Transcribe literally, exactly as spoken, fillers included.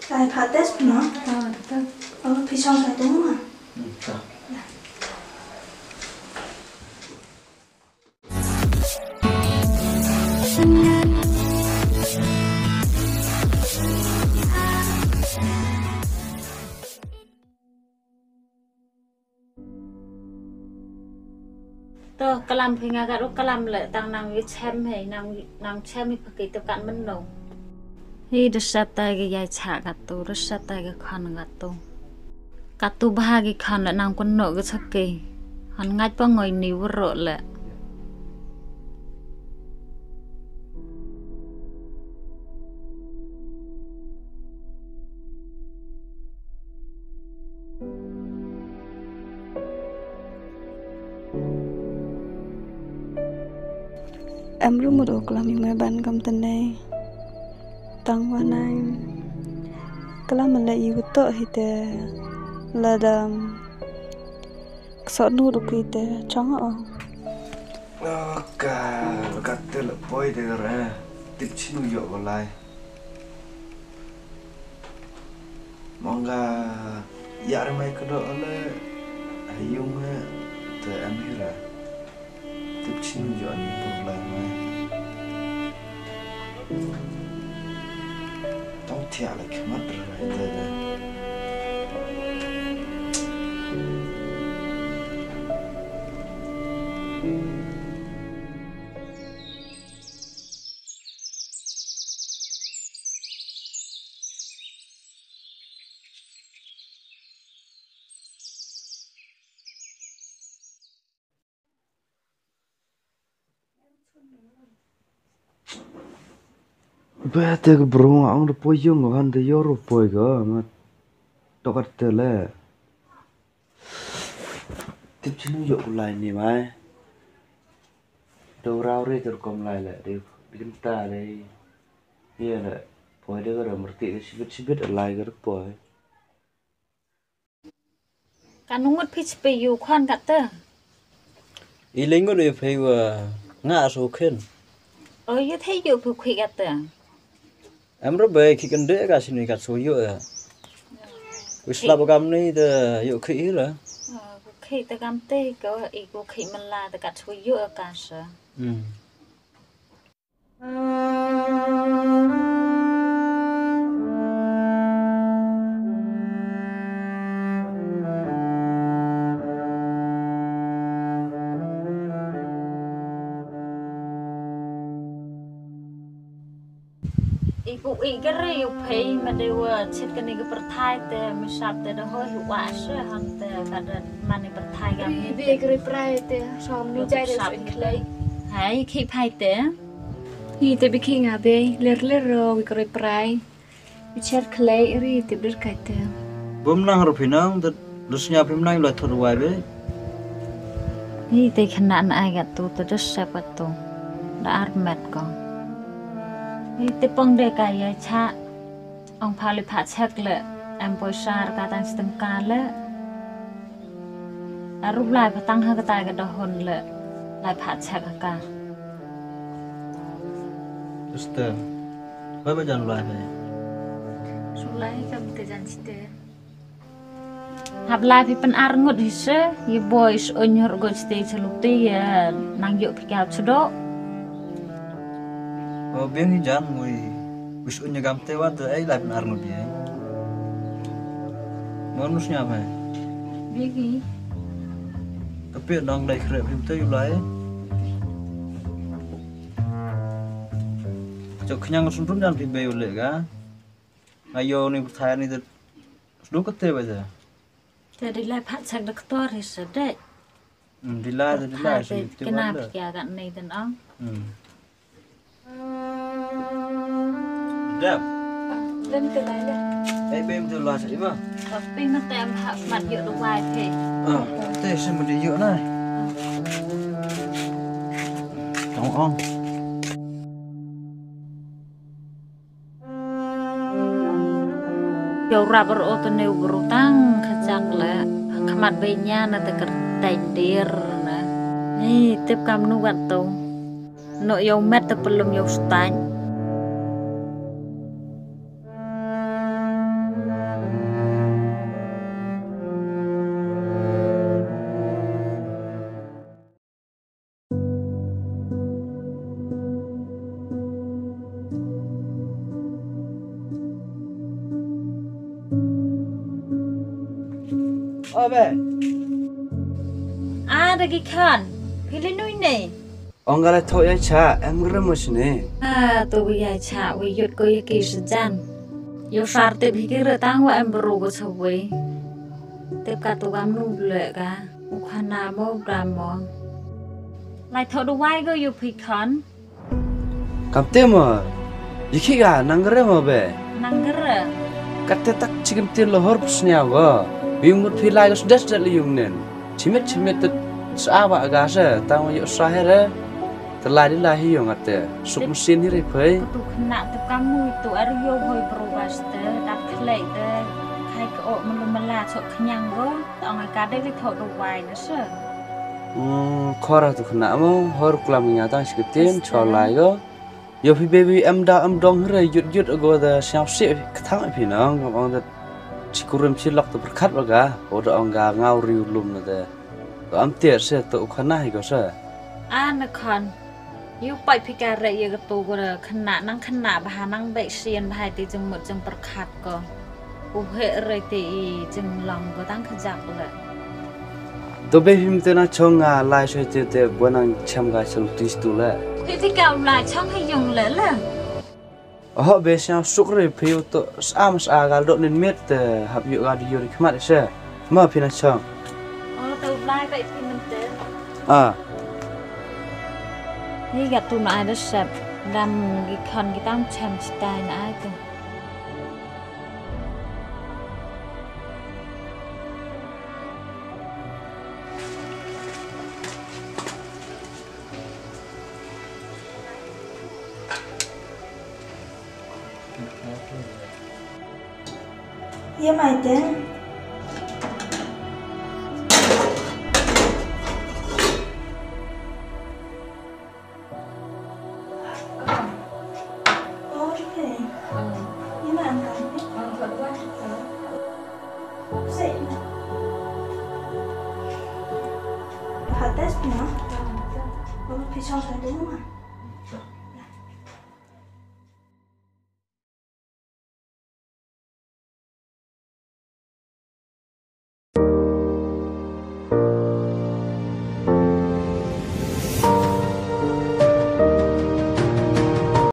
Ka ai phah test no? Ah, betul. Oh, phi shong ka test ma? Hmm, ta. To klam phi nga kat u klam le tang nang yu chem he nang nang chem hi phi ki to kat mynno. Hi da sep tai ki yai cha kat tu da sep tai ki khon kat tu. Kat tu bha ki khon le nang kun no ki chak ki. Han ngait pa ngoi ni wuro le. Em ruh mut u klam ïa me ban kam tene. Tang wa nang klam le ïa u to hi te la dam. Ksot nu du ki te chong o. Ka ka te le poi te re. Tip chinu yo ko lai. Mong ka ïa re mai ka do le. Ayung he te em hira. Tip chinu yo ani pur lai mai. Tong thiah le khmat re te de. Ba te ka brung ang da poi yung han da yor poi ga ma tokat te le. Tip chinu yo ku lai ni mai. Do rau re ter kom lai le de de ta le. Ye le poi de ga da merti de sibit sibit lai ga da poi. Ka nungut phi chipe yu khon kat te. I lengut i phi wa nga so khin. O yu thei yu phi khui kat te. Em ro bai khi kan de ka sini kat so yu ya. Wi slap kam ni de yu khi hi la. Khi te kam te ko i ko khi man la te kat so yu ka sa. Hmm. I ku i kare yu pei ma de wa chit kani ka perthai te misap te da hoi wa se han te ka da mani perthai ka. I be kare prai te som ni jai de sap klei. Hai ki phai te. Hi te bikhi nga bei ler ler ro wi kroi prai. Wi cher khlei ri tip dur kai te. Bum nang ro phi nang da da snya phi nang la thur wai bei. Hi te khana na ai gat tu te da sep gat tu. Da ar met ko. Hi te pong de kai ya cha. Ong pha li pha chek le em poi sar ka tang stem ka le. Arup lai pha tang ha ka tai ka da hon le lai pha chek ha ka. Sister, ba ba jan lai pha. Su lai kam te jan site. Hap lai phi pen ar ngut hi se, ye boy se onyor go site se lukte ye nang yok phi ka chdo. O biang hi jan ngui. Wis un nyagam te wa te ai lai pyn ar ngut ye. Mon nus nya mai. Bigi. Tapi nang dai kre pim te yu lai. Chok khnyang sun run jan pim be yu le ga. Ayo ni perthai ni te. Sdu kete ba te. Te di lai phat sak doktor hi se de. Hmm, di lai, di lai, pha se de ti kena wan de. Phi ka kan nei den ong. Hmm. Dep. Lem te lai le. Ei bem te lai se iba. Tapi ma te em ha mat yu du wai phi. Ah, te se ma di yu na. Ong ong. Yow rap ro te ne u bru tang ka chak le khmat be nya na te ker tai dir na. Ni tip kam nu wan to. No yow met te pelum yow stan. Obe. A da ki khan. Phi leh nuei ne. Ong ka la thoh ïa cha em gre mo shne. A to wi ïa cha wi yut ko ïa ki sajan. Ïoh sar tip hi ki re tang wa em bru ko cha wi. Tip ka tu kam nu ble ka. U khana mo bra mo. Lai thoh duwai ko ïa phi khan. Kam te mo. Ïa ki ga nang gre mo be. Nang gre. Kat te tak chikim tin lo hor psnia go. Wi mut phi lai ko sdes det li yung nen. Chimit chimit tut sa ba ga sa tang yu sa here. Te lai di lai hi yung ate. Suk mesin hi ri phai. Tu kena tu kamu tu ari yo hoi bro bas te. Dak khlei te. Khai ke ok melu mela chok kenyang go. Tang ka de li thok do wai na se. Hmm, khora tu kena mo. Hor klam nya tang sikitin. Chwa lai go. Yo phi baby em da em dong hre yut yut ago da siam si kthang phi nang ong da chikurim chilok tu perkat ba ga o da ong ga ngau riu lum na da. To am tiar se to u khana hi ko se. A na khan. Yu pai phi ka re ye ka tu ko da khana nang khana ba ha nang be sien ba hai ti jeng mut jeng perkat ko. U he re ti i jeng long ko tang khajak le. Do be him te na chong nga lai soi te te bo nang chem ga chong tis tu le. Phi phi ka u lai chong he yung le le. Oho be siang suk re phi u to sa ma sa ga dok nin miet te hap yu ga di yu ri khmat se. Ma phi na chong. O to lai be phi men te. A. Ni ga tu na ai da sep dam gi khan gi tam chem chitai na ai te. Ye mai te.